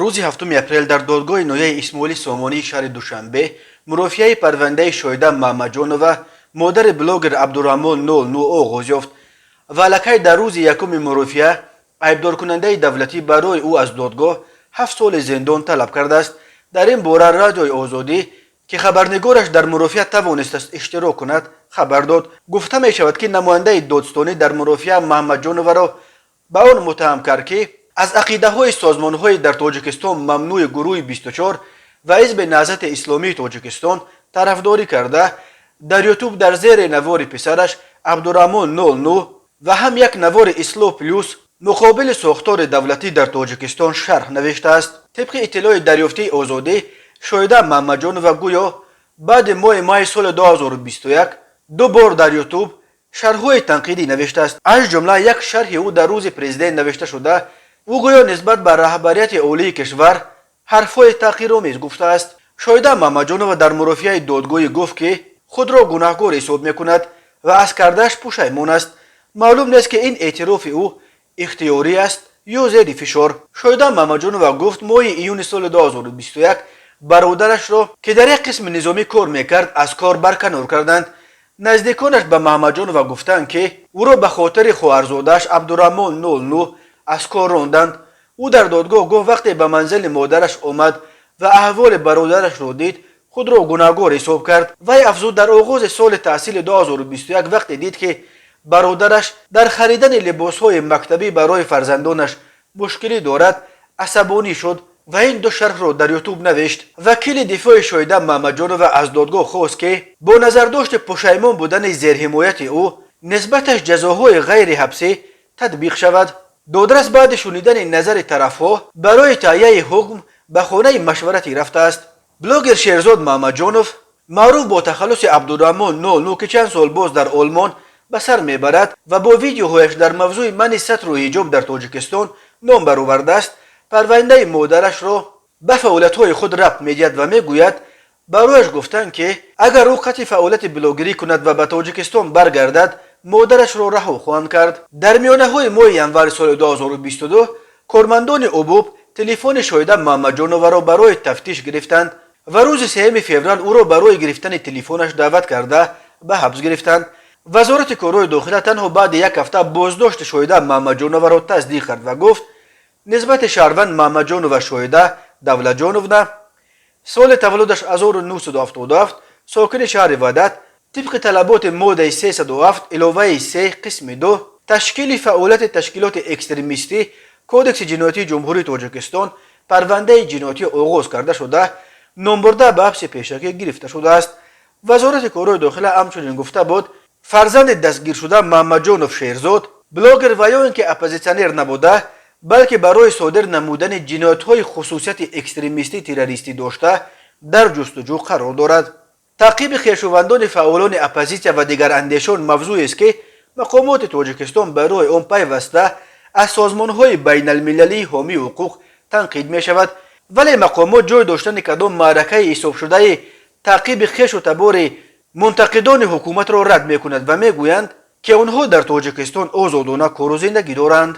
Рӯзи 7 апрел дар додгоҳи ноҳияи Исмоили Сомонии шаҳри Душанбе мурофиаи парвандаи Шоҳида Маҳмаҷонова, модари блогер Абдураҳмон 09, оғоз ёфт ва аллакай дар рӯзи якуми мурофиа айбдоркунандаи давлатӣ барои ӯ аз додгоҳ 7 соли зиндон талаб кардааст. Дар ин бора Радиои Озодӣ, ки хабарнигораш дар мурофиа тавонистааст иштирок кунад, хабар дод. Гуфта мешавад, ки намояндаи додстонӣ дар мурофиа Маҳмаҷоноваро ба он муттаҳам кард, ки аз ақидаҳои созмонҳои дар Тоҷикистон мамнӯи Гурӯҳи 24 ва Ҳизби Наҳзати Исломии Тоҷикистон тарафдорӣ карда, дар Ютуб дар зери навори писараш Абдураҳмон 09 ва ҳам як навори Ислоҳ Плюс муқобили сохтори давлатӣ дар Тоҷикистон шарҳ навиштааст. Тибқи иттилои дарёфтии Озодӣ, Шоҳида Маҳмаҷонова гӯё баъди моҳи майи соли 2021 ду бор дар Ютуб шарҳҳои танқидӣ навиштааст. Аз ҷумла як шарҳи ӯ дар Рӯзи Президент навишта шуда, ӯ гӯё нисбат ба раҳбарияти олии кишвар ҳарфҳои таҳқиромез гуфтааст. Шоҳида Маҳмаҷонова дар мурофиаи додгоҳӣ гуфт, ки худро гунаҳгор ҳисоб мекунад ва аз кардааш пушаймон аст. Маълум нест, ки ин эътирофи ӯ ихтиёрӣ аст ё зери фишор. Шоҳида Маҳмаҷонова гуфт, моҳи июни соли 2021 бародарашро, ки дар як қисми низомӣ кор мекард, аз кор барканор карданд. Наздиконаш ба Маҳмаҷонова гуфтанд, ки ӯро ба хотири хоҳарзодааш Абдураҳмон 09 аз кор ронданд. Ӯ дар додгоҳ гуфт, вақте ба манзили модараш омад ва аҳволи бародарашро дид, худро гунаҳгор ҳисоб кард. Вай афзуд, дар оғози соли таҳсили 2021 вақте дид, ки бародараш дар харидани либосҳои мактабӣ барои фарзандонаш мушкилӣ дорад, асабонӣ шуд ва ин ду шарҳро дар Ютуб навишт. Вакили дифои Шоҳида Маҳмаҷонова аз додгоҳ хост, ки бо назардошти пушаймон будани зерҳимояти ӯ нисбаташ ҷазоҳои ғайриҳабсӣ татбиқ шавад. Додрас баъди шунидани назари тарафҳо барои таҳияи ҳукм ба хонаи машваратӣ рафтааст. Блогер Шерзод Маҳмаҷонов, маъруф бо тахаллуси Абдураҳмон 09, ки чанд сол боз дар Олмон ба сар мебарад ва бо видеоҳояш дар мавзӯи манъи сатру ҳиҷоб дар Тоҷикистон ном баровардааст, парвандаи модарашро ба фаъолиятҳои худ рабт медиҳад ва мегӯяд, барояш гуфтанд, ки агар ӯ қатъи фаъолияти блогерӣ кунад ва ба Тоҷикистон баргардад, модарашро раҳо хоҳанд кард. Дар миёнаҳои моҳи январи соли 2022 кормандони ОБОП телефони Шоҳида Маҳмаҷоноваро барои тафтиш гирифтанд ва рӯзи 3 феврал ӯро барои гирифтани телефонаш даъват карда, ба ҳабс гирифтанд. Вазорати корҳои дохила танҳо баъди як ҳафта боздошти Шоҳида Маҳмаҷоноваро тасдиқ кард ва гуфт, нисбати шаҳрванд Маҳмаҷонова Шоҳида Давлатҷоновна, соли таваллудаш 1977, сокини шаҳри Ваҳдат, тибқи талаботи моддаи 307 иловаи 3 қисми 2 «Ташкили фаъолияти ташкилоти экстремистӣ» Кодекси ҷиноятии Ҷумҳурии Тоҷикистон парвандаи ҷиноятӣ оғоз карда шуда, номбурда ба ҳабси пешакӣ гирифта шудааст. Вазорати корҳои дохила ҳамчунин гуфта буд, фарзанди дастгиршуда Маҳмаҷонов Шерзод блогер ва ё ин ки оппозитсионер набуда, балки барои содир намудани ҷиноятҳои хусусияти экстремистӣ террористӣ дошта дар ҷустуҷӯ қарор дорад. Таъқиби хешувандони фаъолони оппозитсия ва дигарандешон мавзӯест, ки мақомоти Тоҷикистон барои он пайваста аз созмонҳои байналмилалии ҳомии ҳуқуқ танқид мешавад. Вале мақомот ҷой доштани кадом маъракаи ҳисобшудаи таъқиби хешу табори мунтақидони ҳукуматро рад мекунад ва мегӯянд, ки онҳо дар Тоҷикистон озодона кору зиндагӣ доранд.